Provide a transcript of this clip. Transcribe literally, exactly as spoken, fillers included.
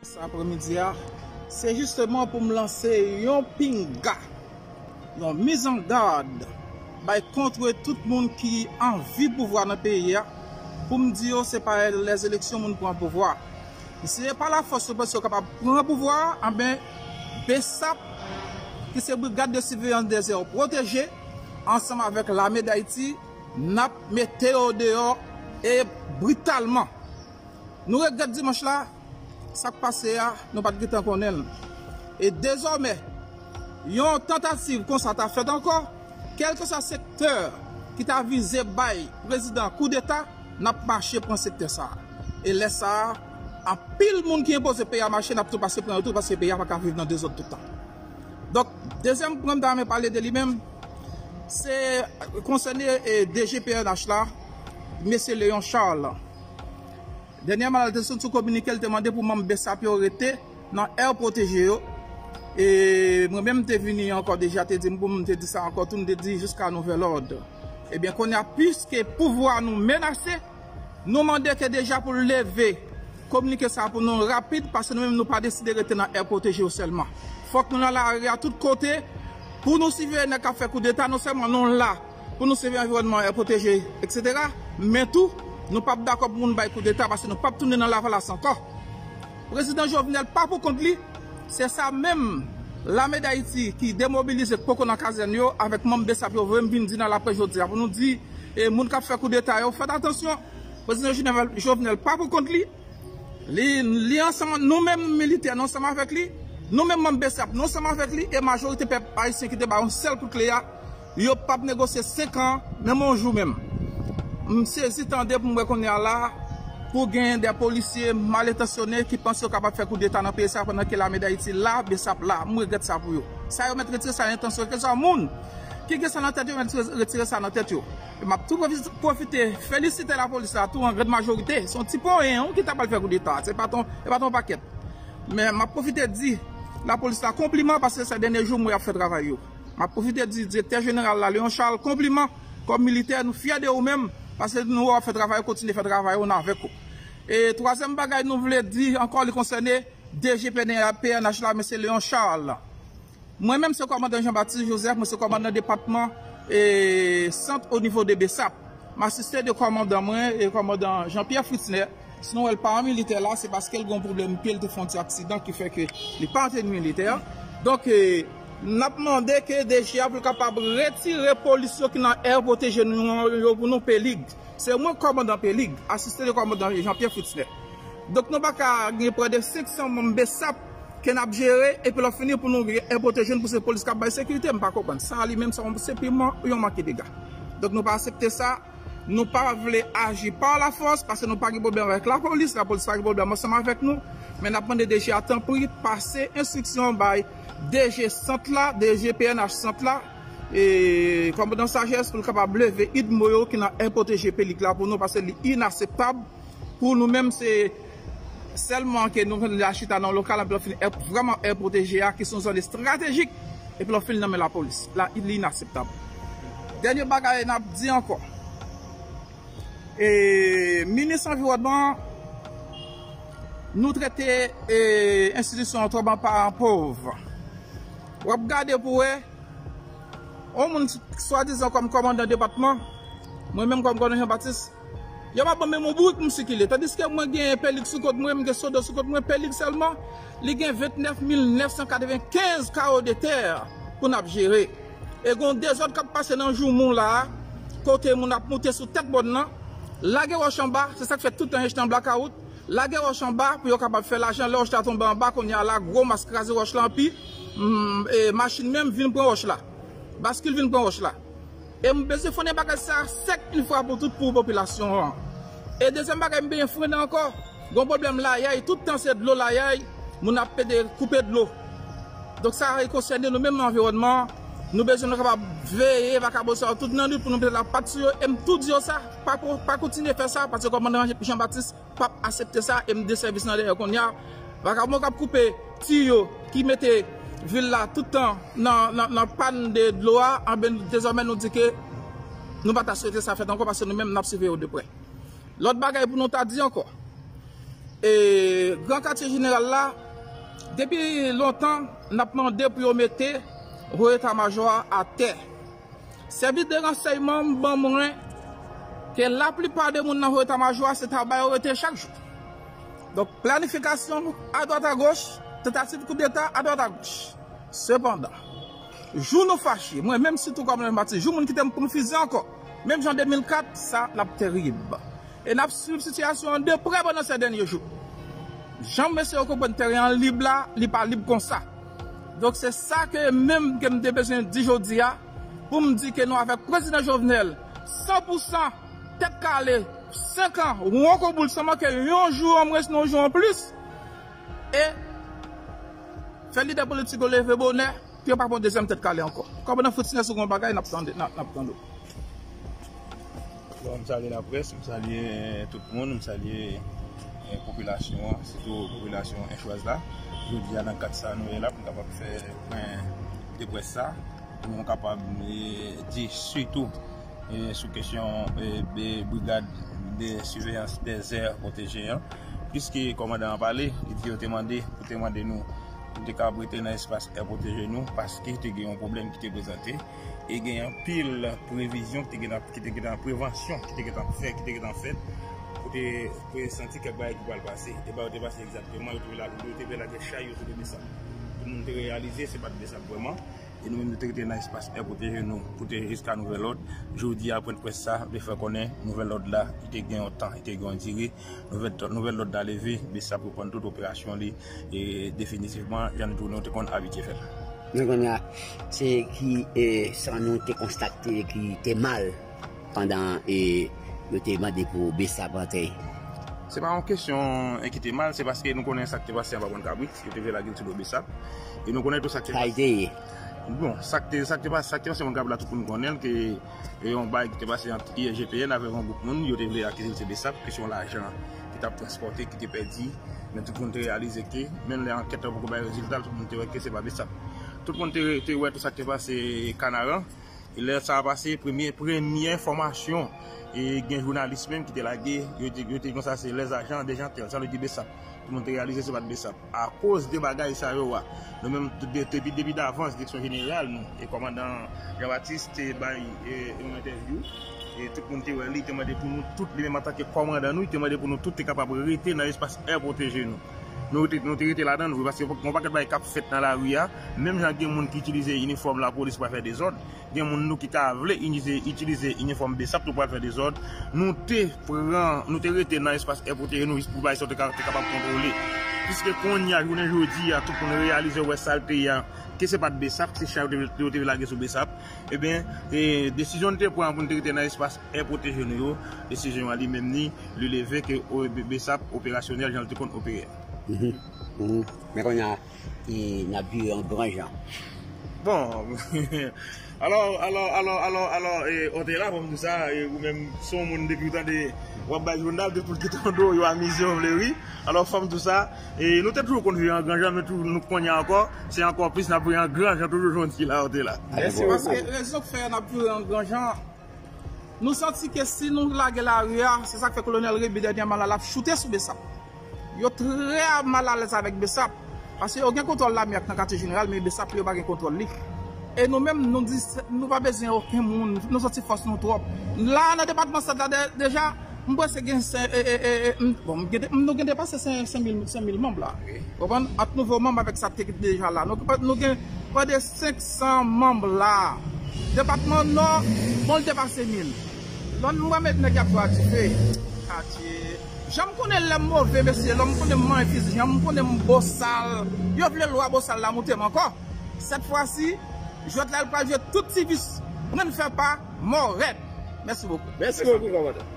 Sa aprèmidi a, se jisteman pou m lanse yon pinga, yon mizangad bay kont tout moun ki anvi pouvwa nan peyi a, pou m di yo se pa lèzeleksyon moun pran pouvwa. Si se pa lafòs yo panse yo kapab pran pouvwa a, anben, BSAP, ki se Brigade de Surveillance des Aires Protégées, ansanm avèk Lame Dayiti, n ap mete yo deyò e britalman. Nou regrèt dimanch la, sa k pase a, nou pa t gentan konnen l. E dezòmè, yon tantativ konsa ta fèt ankò, kèlkeswa sektè ki ta vize bay prezidan koudeta, n ap mache pran sektè sa a. E lè sa a, anpil moun ki enpoze peyi a mache, n ap tou pase pran yo tou, paske peyi a pa ka viv nan dezòd tout tan. Donk, dezyèm pwen m ta renmen pale de li menm, se konsène, e, D G P N H la, mesye Léon Charles. Dènyèman, l te sot sou kominike, l te mande pou manm BSAP yo rete nan air protégé yo. E mwen menm, m te vini ankò deja, te di m pou m te di sa ankò tou, m te di jusqu'à nouvel ordre. Ebyen, kounye a, piske pouvwa nou menase, nou mande ke deja pou l leve kominike sa pou nou rapid, paske nou menm nou pa deside rete nan air protégé yo sèlman. Fòk nou nan lari a tout kote pou nou siveye nèg k ap fè koudeta, non sèlman nou la pou nou siveye anviwònman, air protégé, etsetera. Men tou, nou p ap dakò pou moun bay koudeta, paske nou p ap tounen nan Lavalas ankò. Prezidan Jovenel pa pou kont li, se sa menm Lame Dayiti ki demobilize k poko nan kazèn yo, avèk manm BSAP yo voye m vin di nan laprès jodi a, pou nou di, e, moun k ap fè koudeta yo, fèt atansyon. Prezidan Jovenel, Jovenel pa pou kont li. Li, li ansanm, nou menm militè, nou ansanm avèk li. Nou menm manm BSAP, nou ansanm avèk li. E majorite pèp ayisyen ki te ba yon sèl kout kle a, yo p ap negosye senk an, menm yon jou menm. M sezi tande pou m wè kounye a la, pou gen de polisye malentansyone ki panse yo kapab fè koudeta nan peyi sa, pandan ke Lame Dayiti la, BSAP la. M regrèt sa pou yo. Sa yo mèt retire sa nan entansyon, kèlkeswa moun ki gen sa nan tèt yo, mèt retire sa nan tèt yo. E m ap tou pwofi-, pwofite felisite lapolis la tou an grann majorite. Se yon ti ponyen, wi, ki ta pral fè koudeta. Se pa t yon, se pa t yon pakèt. Men m ap pwofite di lapolis la konpliman, paske se dènye jou m wè y ap fè travay yo. M ap pwofite di direktè jeneral la, Léon Charles, konpliman. Kòm militè, nou fyè de ou menm, paske nou wè w ap fè travay yo, kontinye fè travay yo, n avèk ou. E twazyèm bagay nou vle di ankò, li konsène D G P N H la, mesye Léon Charles. Mwen menm se kòmandan Jean Baptiste Joseph, mwen se kòmandan depatman, e, sant o nivo de BSAP. M asiste de kòmandan mwen, e, kòmandan Jean-Pierre Fritzner. Si nou wè l pa an militè la, se paske l gen yon pwoblèm pye, l te fè yon ti aksidan ki fè ke li pa antre militè. Donk, e, n ap mande ke D G a pou l kapab retire polis yo ki nan air protégé nou yo pou nou, Pelig. Se mwen kòmandan Pelig, asiste de kòmandan Jean-Pierre Fritzner. Donk nou pa ka gen prè de senk san manm BSAP ke n ap jere, epi lè fini pou nou gen air protégé n pou se polis k ap bay sekirite, m pa konprann. Sa li menm, sa se piman yon manke dega. Donk nou pa aksepte sa. Nou pa vle aji pa lafòs, paske nou pa gen pwoblèm avèk lapolis, lapolis pa gen pwoblèm ansanm avèk nou. Men n ap mande D G a, tanpri, pase enstriksyon bay D G sant la, D G P N H sant la, e, kòmandan Sajès, pou l kapab leve idmo yo ki nan air protégé Pelig la pou nou, paske li inakseptab pou nou menm. Se sèlman ke nou la chita nan lokal, epi lè fini air, vrèman air protégé a, ki se yon zòn estratejik, epi lè fini nan men lapolis. La, li inakseptab. Dènye bagay n ap di ankò. E, minis anviwònman, nou trete, e, enstitisyon an twò ban paran pòv. W ap gade pou wè, yon moun swadizan kòm kòmandan depatman, mwen menm kòm kòmandan Jean Baptiste, yo pa ban m menm yon bourik pou m sikile. Tandiske mwen gen Pelig sou kont mwen, m gen Sodo sou kont mwen, Pelig sèlman, li gen vennèf mil nèf san katrevenkenz kawo de tè pou n ap jere. E gen yon dezòd k ap pase nan Joumou la a, kote moun ap moute sou tèt mòn nan, lage wòch anba, se sa k fè tout tan H nan blakawout, lage wòch anba pou yo kapab fè lajan. Lè wòch la tonbe anba, kounye a la, gwo mas kraze wòch la anpi, mm, e machin menm vin pran wòch la. Baskil vin pran wòch la. E m bezwen frennen bagay sa a sèk yon fwa pou tout pou popilasyon an. E dezyèm bagay, m bezwen frennen ankò, gon pwoblèm layay, tout tan se dlo layay, moun ap pede koupe dlo. Donk sa e konsène nou menm nan anviwònman an. Nou bezwen nou kapab veye vakabon sa yo tout nan nwit pou nou mete lapat sou yo. E m tou di yo sa, pa ko-, pa kontinye fè sa, paske kòmandan Jean Baptiste p ap aksepte sa, e m de sèvis nan dèyè kounye a. Vakabon k ap koupe tiyo, ki mete vil la tout tan nan, nan, nan pàn de dlo a, anben dezòmè nou di ke nou pa ta swete sa fèt ankò, paske nou menm n ap siveye yo de prè. Lòt bagay pou nou ta di ankò, E, Gran Katye Jeneral la, depi lontan, n ap mande pou yo mete Wo Eta Majò a atè. Sèvis de ransèyman m ban mwen ke laplipa de moun nan Wo Eta Majò a, se tabay yo rete chak jou. Donk, planifikasyon adwat agoch, tantativ koudeta adwat agoch. Sepandan, jou nou fache, mwen menm sitou kòm Jean Baptiste, jou moun kite m pou m fize ankò, menm jan de mil kat, sa l ap terib. E n ap swiv sitiyasyon an de prè pandan sè dènye jou. Jan mesye yo konprann teren an lib la, li pa lib konsa. Donk, se sa ke menm ke m te bezwen di jodi a, pou m di ke nou avèk Prezidan Jovenel, san pou san, tèt kale, senk an, wonkoboul, san manke yon jou anmwens, yon jou anplis. E fè lidè politik yo leve bonè, pou yo pa pran dezyèm tèt kale ankò. Kòmandan Fritz Nèso, gon bagay, n ap tande, n ap, n ap tande w. Bon, m salye laprès, m salye tout moun, m salye, eh, popilasyon an, sitou popilasyon enchwaz la. Jodi a, nan kad sa nou ye la, pou n kapab fè pwen de près sa, pou nou kapab, eh, di sitou, eh, sou kesyon, eh, de brigad de siveyans dèzè pwoteje an. Pliske kòmandan an pale, li di yo te mande, yo te mande nou, nou te ka rete nan espas è pwoteje nou, paske te gen yon pwoblèm ki te prezante, e gen anpil previzyon ki te gentan, ki te gentan prevansyon, ki te gentan fè, ki te gentan fèt, pou te, pou te santi kèk bagay ki pral pase. E ba yo te pase egzakteman, yo te vle la, yo te vle lage chay yo sou de Besap. Tout moun te reyalize, se pa t Besap vrèman. E nou menm nou te rete nan espas è pwoteje nou, pou te jiska nouvèl òd. Jodi a, pwennprès sa, vle fè konnen nouvèl òd la, li te gen yon tan, li te gen yon dire. Nouvèl, nouvèl òd la leve, Besap reprann tout operasyon li, e definitivman, jan nou te, nou te konn abitye fè l. Men kounye a, se ki, e, sa nou te konstate ki te mal pandan, e, yo te mande pou Besap antre? Se pa yon kesyon, e, ki te mal, se paske nou konnen sa k te pase anba Bòn Kabrit, yo te vle lage l sou do Besap. E nou konnen tou sa k te pase. Sa l te ye. Bon, sa k te, sa k te pase, sa k te pase Bòn Kabrit la, tout moun konnen l, ke, e, yon bagay ki te pase ant I G P N avèk yon gwoup moun, yo te vle akize l se Besap, kesyon lajan ki t ap transpòte, ki te pèdi. Men tout moun te reyalize ke, menm lè ankèt la poko bay rezilta, tout moun te wè ke se pa Besap. Tout moun te, te wè tout sa k te pase Kanaran. E lè sa a pase, premye, premye enfòmasyon, e gen jounalis menm ki te lage, yo te, yo te di konsa se les agents de Jeantel, sa vle di Besap. Tout moun te reyalize se pa t Besap. Akoz de bagay sa yo a, nou menm, de, depi, depi davans, direksyon jeneral nou, e kòmandan Jean Baptiste te bay, e, yon entèvyou, e tout moun te wè li, te mande pou nou tout, li menm antanke kòmandan nou, li te mande pou nou tout te kapab rete nan espas è pwoteje nou. Nou te, nou te rete ladan l vre, paske yon pakèt bagay k ap fèt nan lari a, menm jan gen moun ki itilize inifòm lapolis pou al fè dezòd, gen moun nou ki ta vle itilize, itilize inifòm Besap tou pral fè dezòd. Nou te pran, nou te rete nan espas è pwoteje nou jis pou bagay sa yo te ka, te kapab kontwole. Piske kounye a, jounen jodi a, tout moun reyalize wè sa l te ye a, ke se pa t Besap, se chay yo te, yo te lage sou Besap. Ebyen, e, desizyon nou te pran pou nou te rete nan espas è pwoteje nou yo, desizyon an li menm ni, li leve ke, o, Be-, Besap operasyonèl jan l te konn opere. Mhm. Mhm. Men kounye a, e n ap vire an gran jan. Bon, alò, alò, alò, alò, alò, e, Otela, fò m di w sa, e, ou menm, se yon moun depi w tande, w ap bay jounal, depi w kite yon do, yo amize w, vle ri. Alò, fò m di w sa, e, nou te toujou konn vire an gran jan, men toujou, nou kounye a ankò, se ankò plis n ap vire an gran jan, toujou jodi la, Otela. Mèsi. Paske rezon k fè n ap vire an gran jan, nou santi ke si nou lage lari a, se sa k fè Kolonèl Rébu dènyèman la, l ap choute sou Besap. Yo trè malalèz avèk Besap. Paske yo gen kontwòl lame ak nan katye jeneral, men Besap yo pa gen kontwòl li. E nou menm, nou di, nou pa bezwen okenn moun, nou santi fòs nou twòp. La, nan depatman Sid la, de-, deja, m panse gen sen-, e, e, e, e, m, bon, m gen de-, nou gen depase sen-, senk mil, senk mil manm la. Wi. Konprann? Ant nouvo manm avèk sa k te deja la. Nou, nou gen pran de senk san manm la. Depatman Nò, bon, l depase mil. Lòn m wè met nèg y ap bwè dife. Adye. Jan m konnen lè m move, mesye, lè m konnen m manyen fizi, jan m konnen m bosal. Yo vle lwa bosal la moute m ankò. Sèt fwa si, jwèt la, l pral jwe tout ti vis. Pran n fè pa, mò rèd. Mèsi bokou. Mèsi bokou, kòmandan.